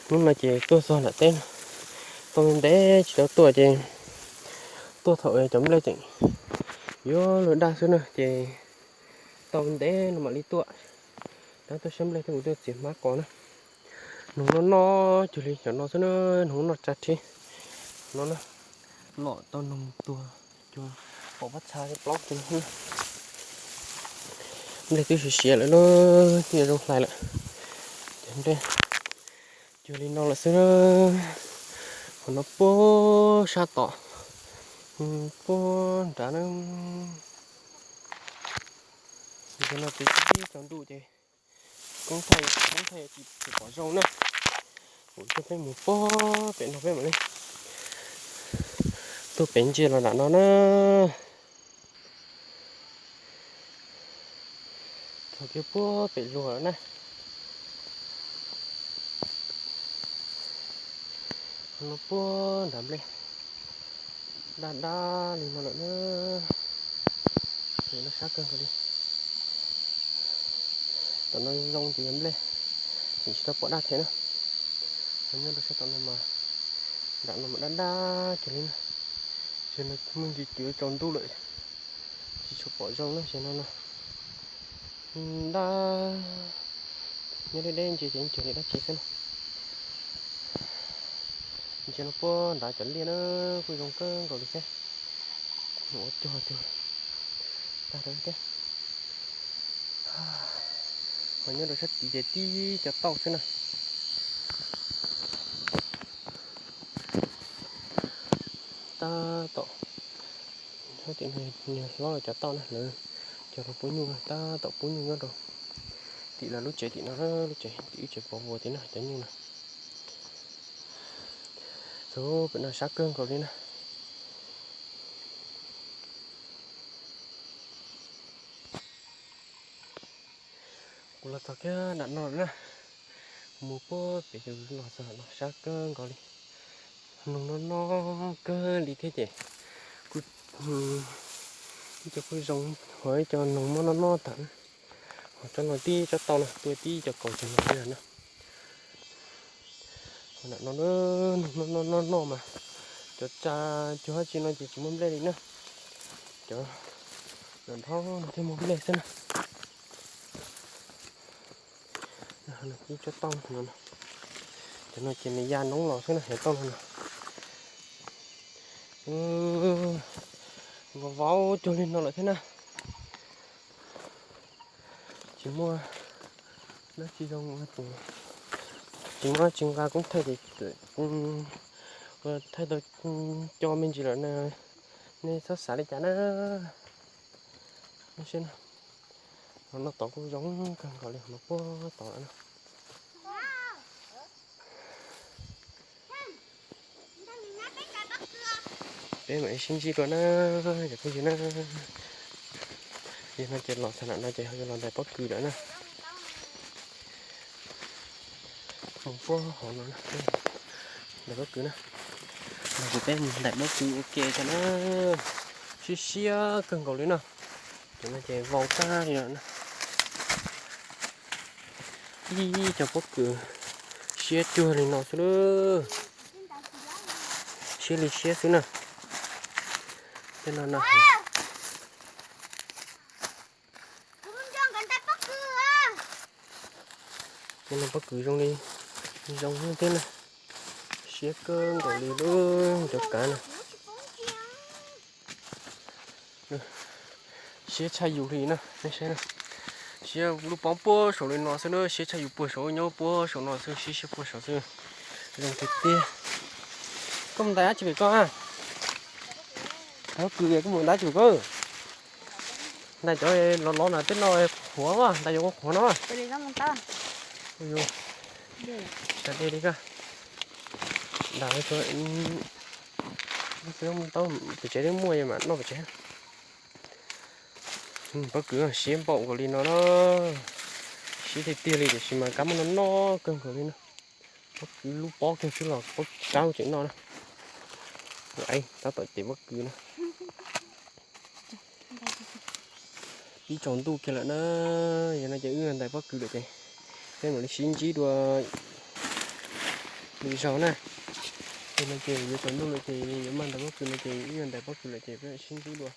Hnub no ces tuaj txog nram teb no, tau ntev tsis tau tuaj ces tuaj thaum cov nplej tseem yuav luag daj xwb na ces tau ntev no mam li tuaj. Tab tuaj saib nplej thiab kuv tuaj txiav hmab qos na. Noog no no cuag li cov no xwb na, noog noj tsa rhib no na. Lom tau noog tuag cuag pom pob txha plaub cuag no. Nplej twb siav siav lawm na, twb yuav zoo hlais lawm. Ces nplej cuag li no lawm xwb na. Qhov no puag sab tom, puag nrad na. Cov no ces tib tsaus ntuj ces koob thaij, koob thaij tsis pom zoo na. Kuv coj peb mus puag pem no peb mam li tuaj pem ntsia los nram no na. Txog kiag puag pem luag lawm na. Qhov no puag nrad nplej daj daj li no lawm na. Pem no sab kawg nkaus li. Tom no zoo ces yog nplej tseem tsis tau pom daj thiab na. Ho nyob rau sab tom no mas, nram no mas daj daj cuag li na. Ces no muaj ntsis cuav tsaus ntuj lawm, tsis tshua pom zoo na ces no no. Daj, nyob deb deb ntsia ces cuag li dab tsi xwb na. Ntsia no puag nrad cov liaj na kuj zoo kawg nkaus li thiab. Ua cog cuag tag rau thiab. Ho nyob rau sab tid ces tib cov tauj xwb na. Tab tom, hlob cov tauj na, lawv cog rau pub nyuj, tab tom pub nyuj nyob rau tim lawv lub tsev tim no, lub tsev tim wb tsev pov vuas tim no cov nyuj no. Txog pem no sab kawg nkaus li na. Kuv los txog kiag nram no lawm na. Kuv mus puag pem ces los txog nram no sab kawg nkaus li. Noog no no kawg li thiab ces kuj, ib co kuj zoo, ho ib co noog muab noj noj tag. Ho tsob no tib tsob tauj no tuaj tib co kaus tag no na. Ho nram no noog noj noj noj mas cov tsa cuag dab tsi no ces tsis muaj nplej li na. Cov nram dhau no thiaj muaj nplej xwb na. Ib tsob tauj no, cov no ces nws ya noob los xwb na, cov tauj no no. Vau vau cuag li no lawm thiab na. Tsis muaj dab tsi zoo, tsis muaj dab tsi nqa koob thaij ces thaij tau co me ntsis lawm na. Nej txhob xav li cas na. Nej saib na, no tod kuj zoo kawg nkaus li, no puag tod lawm na. Peb mam li sib ntsib dua na, cov phooj ywg na. Yog no ces los txog nram no ces ho yuav los ntais pob kws lawm na. Mus puag hauv no na, ntais pob kws na. Los ces peb mus ntais pob kws ua ke tso na. Siab siab kawg nkaus li no. Cov no ces vau tag li lawm na. Ib co pob kws siab cuag li no xwb lawm. Siab li siab xwb na. Tej no no. Tej no pob kws zoo li, zoo thiab na. Siab kawg nkaus li lub cov kav na. Siab tshaj yus li na, nej saib na. Siab lub pob puag saum li no xwb na, siab tshaj yus puag saum nyob puag saum no xwb, siab siab puag saum xwb. Zoo tiag tiag. Koj mus ntais dab tsi pem koj? Pob kws koj mus ntais dab tsi pem koj? Ntais cov lov lov na, tej no qhuav, ntais cov qhuav no. Sawv daws li koj. Ntais cov, tau pem tsev twb muaj mas noj pem tsev. Pob kws siab npaum nkaus li no na. Siab tiag tiag li tiam sis mas kab muab no noj kawg nkaus li na. Pob kws lub pob kiag xwb los pob kws sab tseem noj na. Tab tom cev pob kws na. Ib tsaus ntuj kiag lawm na, yog no ces wb ntais pob kws lawm ces peb mam li sib ntsib dua lwm zaus na. Ces no ces yuav tsaus ntuj lawm ces yuav maj ntais pob kws no ces wb yuav ntais pob kws lawm ces peb sib ntsib dua.